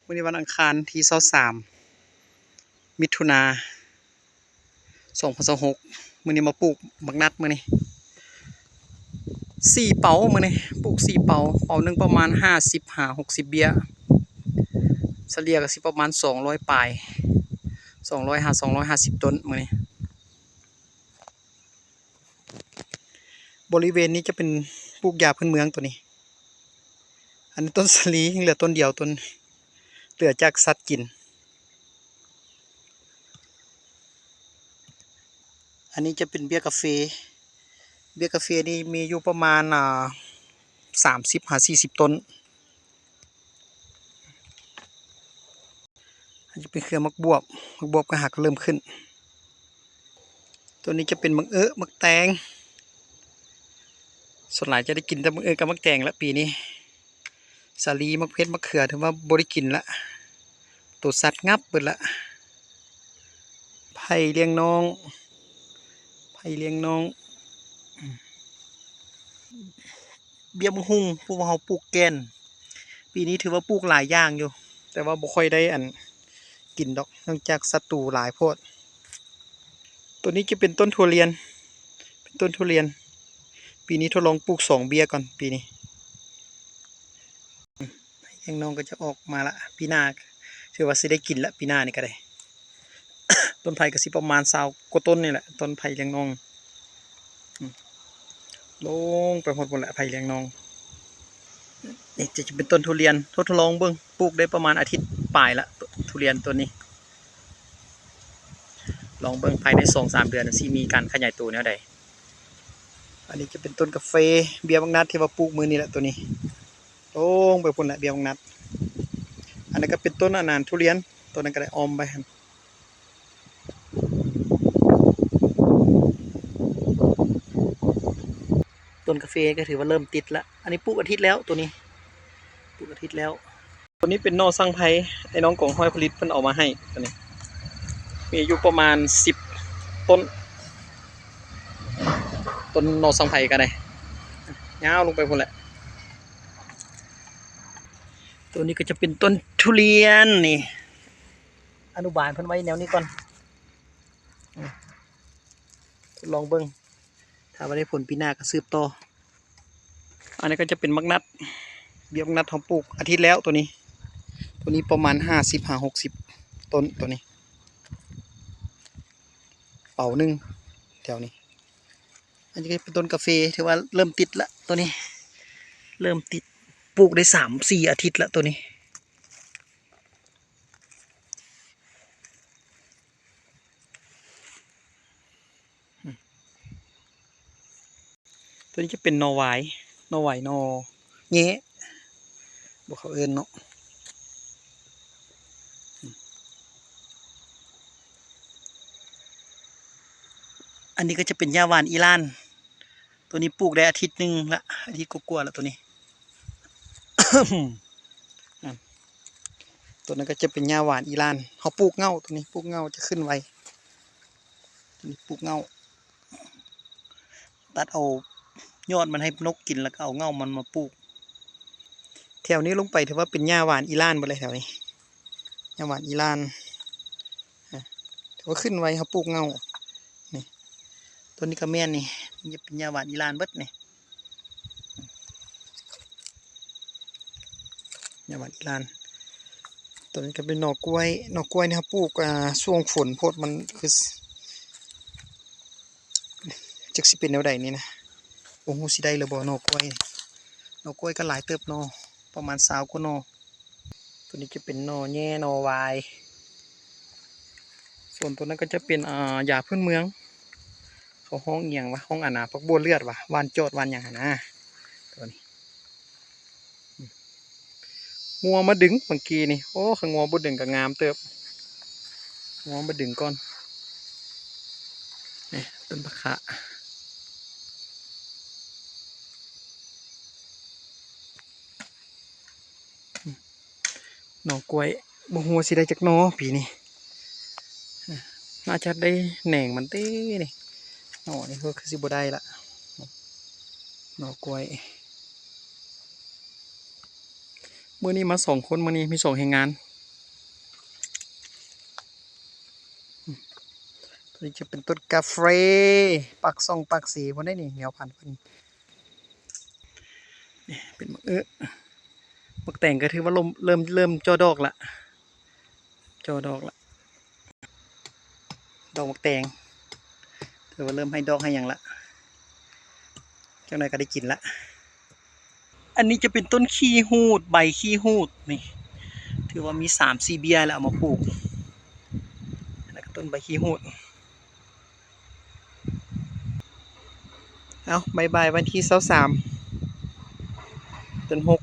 ມື້ນີ້ວັນອັງຄານທີຊາວສາມ ມິຖຸນາ ສອງພັນຊາວຫົກ ມື້ນີ້ມາປູກບັກນັດ ມື້ນີ້ສີ່ເປົາ ມື້ນີ້ປູກສີ່ເປົາ ເປົາໜຶ່ງປະມານຫ້າສິບຫາຫົກສິບເບ້ຍ ສະເລ່ຍກໍຊິປະມານສອງຮ້ອຍປາຍ ສອງຮ້ອຍຫາສອງຮ້ອຍຫ້າສິບຕົ້ນ ມື້ນີ້. ບໍລິເວນນີ້ຈະເປັນປູກຢາພື້ນເມືອງໂຕນີ້ ອັນນີ້ຕົ້ນສາລີ ຍັງເຫຼືອຕົ້ນດຽວ ຕົ້ນເຫຼືອຈາກສັດກິນ. ອັນນີ້ຈະເປັນເບ້ຍກາເຟ ເບ້ຍກາເຟນີ້ມີຢູ່ປະມານ ອ່າ ສາມສິບຫາສີ່ສິບຕົ້ນ. ອັນນີ້ເປັນເຄືອໝາກບວບ ໝາກບວບກໍຫາກໍເລີ່ມຂຶ້ນ. ໂຕນີ້ຈະເປັນໝາກເອະ ໝາກແຕງ ສ່ວນຫຼາຍຈະໄດ້ກິນແຕ່ໝາກເອະກັບໝາກແຕງລະປີນີ້. ສາລີ ໝາກເຜັດ ໝາກເຂືອ ຖືວ່າບໍ່ໄດ້ກິນລະ ໂຕສັດຫງັບເບິດລະ. ໄຜ່ລ້ຽງນ້ອງ ໄຜ່ລ້ຽງນ້ອງ ເບ້ຍບັກຫຸ່ງ ເພາະວ່າເຮົາປູກແກ່ນ ປີນີ້ຖືວ່າປູກຫຼາຍຢ່າງຢູ່ ແຕ່ວ່າບໍ່ຄ່ອຍໄດ້ອັນກິນດອກ ເນື່ອງຈາກສັດຕູຫຼາຍໂພດ. ໂຕນີ້ຈະເປັນຕົ້ນຖົ່ວລຽນ ເປັນຕົ້ນຖົ່ວລຽນ ປີນີ້ທົດລອງປູກສອງເບ້ຍກ່ອນ ປີນີ້. ແຂ້ງນ້ອງກໍຈະອອກມາລະ ປີໜ້າຖືວ່າຊິໄດ້ກິນລະ ປີໜ້ານີ້ກໍໄດ້. ຕົ້ນໄຜ່ກໍຊິປະມານຊາວກວ່າຕົ້ນນີ້ແຫຼະ ຕົ້ນໄຜ່ແຂ້ງນ້ອງ ອືມ ລົງໄປຮອດພຸ້ນແຫຼະ ໄຜ່ແຂ້ງນ້ອງ. ນີ້ຈະເປັນຕົ້ນທຸລຽນ ທົດລອງເບິ່ງ ປູກໄດ້ປະມານອາທິດປາຍລະ ທຸລຽນຕົ້ນນີ້ ລອງເບິ່ງພາຍໃນສອງສາມເດືອນຊິມີການຂະຫຍາຍໂຕແນວໃດ. ອັນນີ້ຈະເປັນຕົ້ນກາເຟ ເບ້ຍບັກນັດທີ່ວ່າປູກມື້ນີ້ແຫຼະ ໂຕນີ້ ລົງໄປພຸ້ນແຫຼະ ເບ້ຍບັກນັດ. ອັນນັ້ນກໍເປັນຕົ້ນອັນນັ້ນທຸລຽນ ໂຕນັ້ນກໍໄດ້ອ້ອມໄປຫັ້ນ. ຕົ້ນກາເຟກໍຖືວ່າເລີ່ມຕິດລະ ອັນນີ້ປູກອາທິດແລ້ວ ໂຕນີ້ ປູກອາທິດແລ້ວ. ໂຕນີ້ເປັນໜໍ່ສັງໄພ ໄອ້ນ້ອງກອງຮ້ອຍຜະລິດເພິ່ນເອົາມາໃຫ້ ໂຕນີ້ມີຢູ່ປະມານສິບຕົ້ນ ຕົ້ນໜໍ່ສັງໄພກໍໄດ້ ຍາວລົງໄປພຸ້ນແຫຼະ. ໂຕນີ້ກໍຈະເປັນຕົ້ນທຸລຽນນີ້ ອະນຸບານເພິ່ນໄວ້ແນວນີ້ກ່ອນ ອືມ ທົດລອງເບິ່ງ ຖ້າວ່າໄດ້ຜົນປີໜ້າກໍສືບຕໍ່. ອັນນີ້ກໍຈະເປັນໝາກນັດ ເບ້ຍບັກນັດເຮົາປູກອາທິດແລ້ວ ໂຕນີ້ ໂຕນີ້ປະມານຫ້າສິບຫາຫົກສິບຕົ້ນ ໂຕນີ້ ເປົາໜຶ່ງແຖວນີ້. ອັນນີ້ກໍເປັນຕົ້ນກາເຟ ຖືວ່າເລີ່ມຕິດລະ ໂຕນີ້ເລີ່ມຕິດ ປູກໄດ້ສາມສີ່ອາທິດລະ ໂຕນີ້. ໂຕນີ້ຈະເປັນໜໍ່ຫວາຍ ໜໍ່ຫວາຍ ໜໍ່ແຍະ ບໍ່ເຂົາເອີ້ນເນາະ. ອັນນີ້ກໍຈະເປັນຫຍ້າຫວ່ານອີ່ຫຼານ ໂຕນີ້ປູກໄດ້ອາທິດໜຶ່ງລະ ອາທິດກວ່າໆລະ ໂຕນີ້. ໂຕນັ້ນກໍຈະເປັນຫຍ້າຫວານອີ່ຫຼານ ເຮົາປູກເຫງົ້າ ໂຕນີ້ປູກເຫງົ້າຈະຂຶ້ນໄວ ໂຕນີ້ປູກເຫງົ້າ ຕັດເອົາຍອດມັນໃຫ້ນົກກິນ ແລ້ວກໍເອົາເຫງົ້າມັນມາປູກ. ແຖວນີ້ລົງໄປຖືວ່າເປັນຫຍ້າຫວານອີ່ຫຼານເບິດເລີຍ ແຖວນີ້ຫຍ້າຫວານອີ່ຫຼານ ອາ ຖືວ່າຂຶ້ນໄວ ເຮົາປູກເຫງົ້ານີ້. ໂຕນີ້ກໍແມ່ນນີ້ ເປັນຫຍ້າຫວານອີ່ຫຼານເບິດນີ້ ຫຍ້າຫວານອີ່ຫຼານ. ໂຕນີ້ກໍເປັນໜໍ່ກ້ວຍ ໜໍ່ກ້ວຍນີ້ເຮົາປູກ ອາ ຊ່ວງຝົນໂພດ ມັນຄື ຈັກຊິເປັນແນວໃດນີ້ນະ ບໍ່ຮູ້ຊິໄດ້ຫຼືບໍ່ໜໍ່ກ້ວຍ. ໜໍ່ກ້ວຍກໍຫຼາຍເຕີບເນາະ ປະມານຊາວກວ່າໜໍ່. ໂຕນີ້ຈະເປັນໜໍ່ແຍ ໜໍ່ຫວາຍ ສ່ວນໂຕນັ້ນກໍຈະເປັນ ອາ ຢາພື້ນເມືອງ ເຂົາຮ້ອງອີ່ຫຍັງວະ ຮ້ອງອັນນາ ຜັກບົວເລືອດວະ ຫວ່ານຈອດ ຫວ່ານຫຍັງຫັ້ນນາ ໂຕນີ້. ງົວມາດຶງບາງກີນີ້ ໂອ້ ຄັນງົວບໍ່ດຶງກໍງາມເຕີບ ງົວມາດຶງກ່ອນ. ນີ້ ຕົ້ນຜັກຂາ ໜໍ່ກ້ວຍ ບໍ່ຮູ້ວ່າຊິໄດ້ຈັກໜໍ່ປີນີ້ ໜ້າຈະໄດ້ແໜງມັນເດ້ນີ້ ໜໍ່ນີ້ຄືຊິບໍ່ໄດ້ລະ ໜໍ່ກ້ວຍ. ມື້ນີ້ມາສອງຄົນ ມື້ນີ້ມີສອງແຮງງານ ນີ້ຈະເປັນຕົ້ນກາເຟ ປາກຊ່ອງປາກເຊພຸ້ນເດ້ນີ້ ແນວພັນເພິ່ນ. ນີ້ເປັນໝາກອຶ ໝາກແຕງກໍຖືວ່າເລີ່ມ ເລີ່ມ ເລີ່ມຈ່ອດອກລະ ຈ່ອດອກລະ ດອກໝາກແຕງ ຖືວ່າເລີ່ມໃຫ້ດອກໃຫ້ຫຍັງລະ ຈັກໜ່ອຍກໍໄດ້ກິນລະ. ອັນນີ້ຈະເປັນຕົ້ນຂີ້ຫູດ ໃບຂີ້ຫູດນີ້ ຖືວ່າມີສາມສີ່ເບ້ຍແລ້ວເອົາມາປູກ ອັນນັ້ນກໍຕົ້ນໃບຂີ້ຫູດ. ເອົາ ບາຍບາຍ ວັນທີຊາວສາມ ເດືອນຫົກ